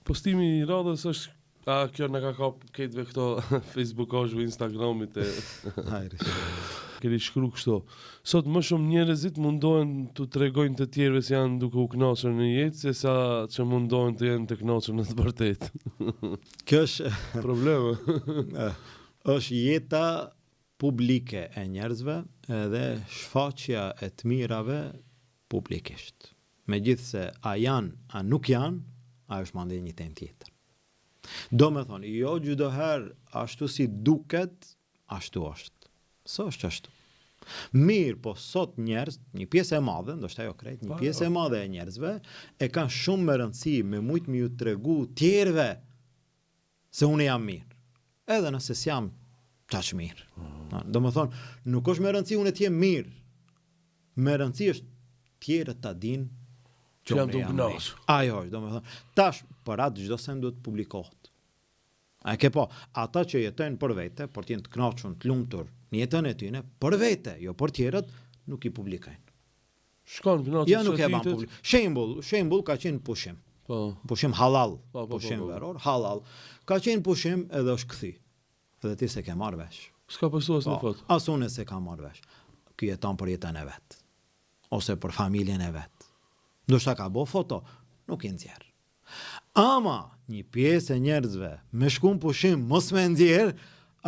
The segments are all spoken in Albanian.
Postimi i radhës është a kjo na ka kap krejtve këto Facebookashve, Instagramit e Hajde. keni shkru kështu. Sot më shumë njerëzit mundohen të tregojnë të tjerëve se janë duke u kënaqur në jetë se sa që mundohen të jenë të kënaqur në të vërtetë. Kjo është Problem. është jeta publike e njerëzve edhe shfaqja e të mirave publikisht. Megjithëse a janë, a nuk janë, ajo është mandej një temë tjetër. Do me thonë, jo çdo herë ashtu si duket, ashtu është. S'është ashtu. Mirë, po sot njerëz, një pjesë e madhe, ndoshta jo krejt, një pjesë e madhe e njerëzve e kanë shumë me rëndësi me mujt me ju tregu tjerëve se unë jam mirë. Edhe nëse s'jam qaq mirë. Mm. Do me thonë, nuk është me rëndësi unë të jem mirë. Me rëndësi është tjerët ta dinë që jam të kënaqur. Ajo është, do me thonë, tash për atë çdo send duhet të publikohet. A e ke pa, ata që jetojnë për vete, për të jenë të kënaqur, të lumtur në jetën e tyre, për vete, jo për tjerët, nuk i publikojnë. Shkon kënaqet. Ja nuk e ban publik. Shembull, shembull ka qenë pushim. Po. Pushim halal, po, po, po pushim po, po. veror, halal. Ka qenë pushim edhe është kthy. Edhe ti s'e ke marrë vesh. S'ka postu asnjë po, foto. As unë s'e kam marrë vesh. Ky jeton për jetën e vet. Ose për familjen e vet. Ndoshta ka bo foto, nuk i nxjerr. Ama, një pjesë e njerëzve, me shku në pushim, mos me nxjerr,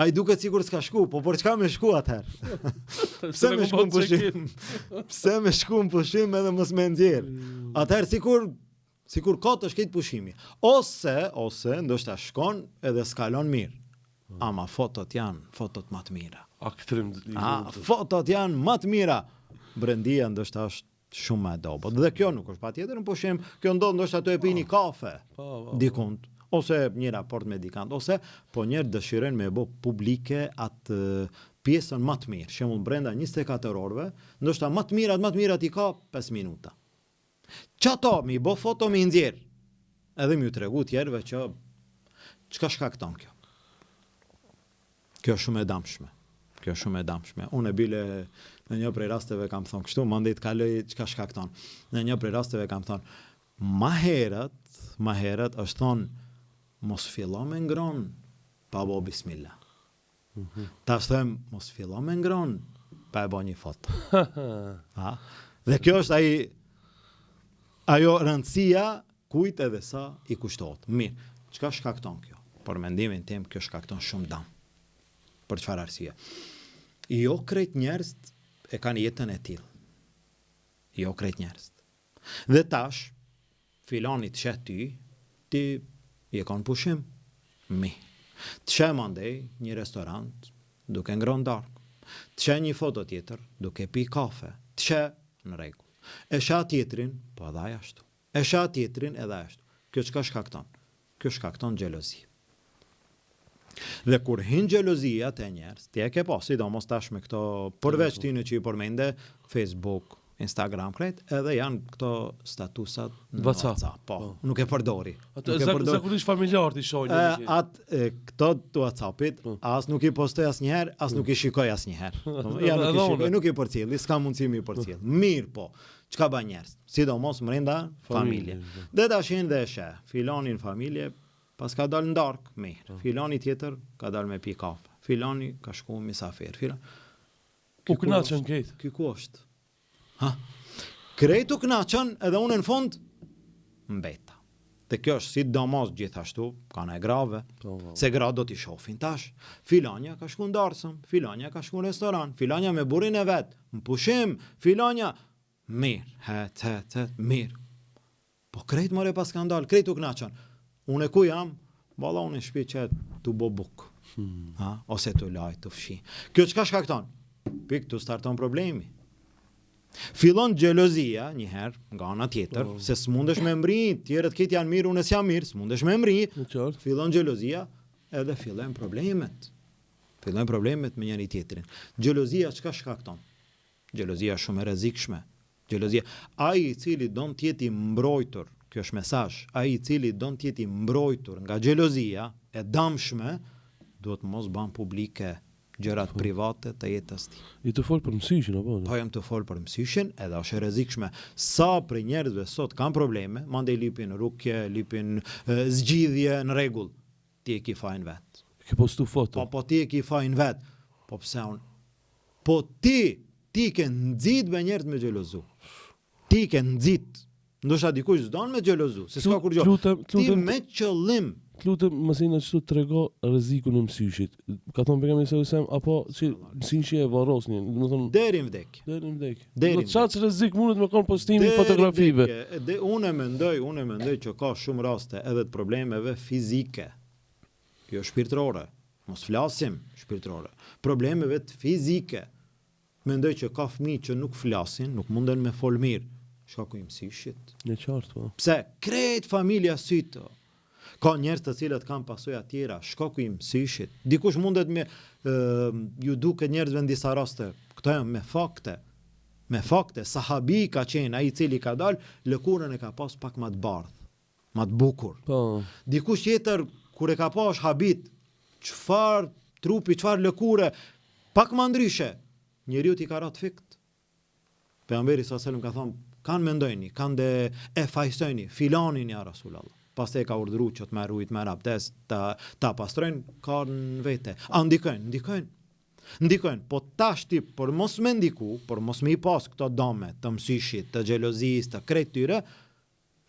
ai duket sikur s'ka shku, po për çka me shku atëherë? Pse me shku në pushim? Pse me shku në pushim edhe mos me nxjerr? Mm. Atëherë sikur sikur kot është krejt pushimi. Ose, ose ndoshta shkon edhe s'kalon mirë. Mm. Ama fotot janë fotot më të mira. Aktrim. A, fotot janë më të mira. Brendia ndoshta është shumë më e dobët. Dhe kjo nuk është patjetër në pushim, kjo ndodh ndoshta tu e pi një po. kafe. Po, po, dikund ose një raport me dikand ose po njerëz dëshirojnë me e bë publike atë pjesën më të mirë, shembull brenda 24 orëve, ndoshta më të mirat, më të mirat i ka 5 minuta. Qato me i bë foto me i nxjerr. Edhe me ju tregu tjerëve që çka shkakton kjo. Kjo është shumë e damshme. Kjo është shumë e damshme. Unë bile në një prej rasteve kam thonë kështu, mandej të kaloj çka shkakton. Në një prej rasteve kam thonë, ma herët, ma herët është thonë, mos fillo me ngron pa bo bismillah. Mm -hmm. Tash them, mos fillo me ngron pa e bo një foto. ha? Dhe kjo është ai ajo rëndësia Kujt edhe sa i kushtohet. Mirë, çka shkakton kjo? Për mendimin tim kjo shkakton shumë dam. Për çfarë arsye? Jo krejt njerëzit e kanë jetën e tillë. Jo krejt njerëzit. Dhe tash, filani të sheh ty, ti je kon pushim. Mirë. Të sheh mandej një restorant duke ngronë darkë. Të sheh një foto tjetër duke pi kafe. Të sheh në rregull. E sheh tjetrin, po edhe ai ashtu. E sheh tjetrin edhe ashtu. Kjo çka shkakton? Kjo shkakton xhelozi. Dhe kur hin xhelozia te njerëz, ti e ke pa, sidomos tash me këto përveç tyne që i përmende, Facebook, Instagram krejt, edhe janë këto statusat në WhatsApp. WhatsApp. Po, po, nuk e përdori. Atë nuk e përdori. Zakonisht familjarët i shohin. Atë këto të WhatsAppit, po. as nuk i postoj asnjëherë, as nuk i shikoj asnjëherë. Ja nuk i shikoj, nuk i përcjelli, s'ka mundësi me i përcjell. Mirë po. Çka bajnë njerëz? Sidomos mrenda familje. Po. Dhe tash hin dhe e sheh, filani në familje paska dalë në darkë, mirë. Po. Filani tjetër ka dalë me pi kafe. Filani ka shku misafir. Filan... U kënaqën krejt. Ky ku është? Ha? Krejt u kënaqën edhe unë në fund mbeta. Dhe kjo është sidomos gjithashtu ka e grave, po, po. se gratë do t'i shofin tash. Filanja ka shku në darsëm, filanja ka shku në restoran, filanja me burrin e vet, në pushim, filanja, mirë, het, het, het, mirë. Po krejt more paskan dalë, krejt u knaqën. Unë ku jam, valla unë në shpi qe tu bo bukë, hmm. ha? ose tu lajt, tu fshi. Kjo çka shkakton? Pik, tu starton problemi. Fillon xhelozia një herë nga ana tjetër, po. se s'mundesh me mri, tjerët krejt janë mirë, unë s'jam mirë, s'mundesh me mri. Fillon xhelozia edhe fillojnë problemet. Fillojnë problemet me njëri tjetrin. Xhelozia çka shkakton? Xhelozia është shumë e rrezikshme. Xhelozia, ai i cili don të jetë i mbrojtur, kjo është mesazh, ai i cili don të jetë i mbrojtur nga xhelozia e dëmshme, duhet mos ban publike. Gjërat po. private të jetës tij. Je tu fol për mësyshin apo? Po jam tu fol për mësyshin, edhe është e rrezikshme. Sa prej njerëzve sot kanë probleme, mandej lypin rukje, lypin zgjidhje në rregull. Ti e ki fajin vet. Ke postu foto. Po po ti e ki fajin vet. Po pse unë? Po ti, ti ke nxit be njerëz me xhelozu. Ti ke nxit. Ndoshta dikush s'don me xhelozu, se s'ka kurgjo. Lutem, lutem, ti me qëllim. Lutem, mësina qëtu trego rrezikun e mësyshit. Ka thonë pejgamberi sallallahu alajhi wasallam apo që mësyshi e varros një, domethënë deri në vdekje. Deri në vdekje. Deri. Do çaq rrezik mundet me kon postimi i fotografive. De unë mendoj, unë mendoj që ka shumë raste edhe të problemeve fizike. Jo shpirtërore. Mos flasim shpirtërore. Problemeve të fizike. Mendoj që ka fëmijë që nuk flasin, nuk munden me fol mirë, shkaku i mësyshit. E qartë, po. Pse? Krejt familja sytë. Ka njerëz të cilët kanë pasoja tjera, shkaku i mësyshit. Dikush mundet me ë ju duket njerëzve në disa raste, këto janë me fakte. Me fakte, sahabi ka qenë ai i cili ka dal, lëkurën e ka pas pak më të bardhë, më të bukur. Po. Dikush tjetër kur e ka pa është habit, çfarë trupi, çfarë lëkure, pak më ndryshe. Njeriut i ka ra të fikt. Pejgamberi sa selam ka thonë, kan mendojni, kan de e fajsojni, filanin ja Rasulallah. Pastaj e ka urdhëruar që të merr ujë, të merr abdes, ta ta pastrojnë, ka në vete. A ndikojnë? Ndikojnë. Ndikojnë, po tashti për mos me ndiku, për mos me i pas këto dame të mësyshit, të xhelozisë, të krejt tyre,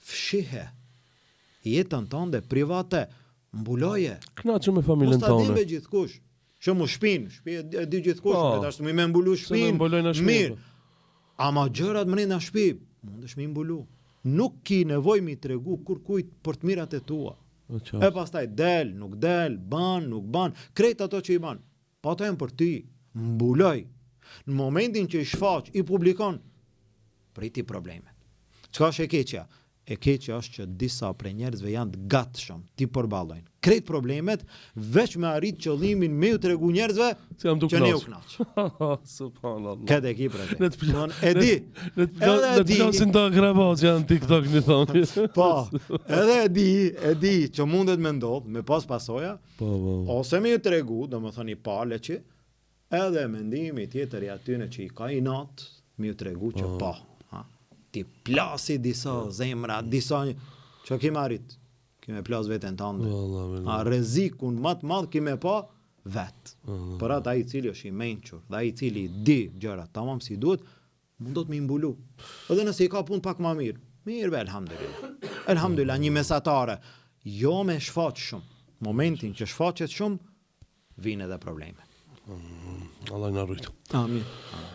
Fshihe. Jetën tënde private mbuloje. Kënaqu me familjen tënde. Mos ta di gjithkush. Shembull shpinë, shpi e di gjithkush, po, tash me mbulu shpinë. Mirë. Po. Ama gjërat mrena shpi, mundesh me mbulu. Nuk ki nevojë me i tregu kurkujt për të mirat e tua. E pastaj del, nuk del, ban, nuk ban, krejt ato që i ban. Po ato janë për ty, mbuloj. Në momentin që i shfaq, i publikon, priti problemet. Çka është e keqja? E keqja është që disa prej njerëzve janë të gatshëm t'i përballojnë krejt problemet, veç me arrit qëllimin me ju tregu njerëzve që ne u knaq. Subhanallah. Këtë e ki për e di. E di. Ne të plasin të akrabat që janë TikTok një thonë. Po, edhe e di, e di që mundet me ndodh, me pas pasoja, Po, po. Ose me ju tregu, domethënë i pale që, edhe mendimi tjetër i atyne që i ka inat, me ju tregu që po, po ha, ti plasi disa po. zemra, disa një, që ki me arrit, ki me plas veten tande. A rrezikun ma të madh ki me pa vet. Për atë ai i cili është i mençur dhe ai i cili di gjërat tamam si duhet, Mundohet me i mbulu. Edhe nëse i ka punë pak ma mirë. Mirë be, elhamdulillah. Elhamdulillah, një mesatare. Jo me shfaq shumë. Momentin që shfaqet shumë, vijnë edhe probleme. Mm, Allah na rujt. Amin.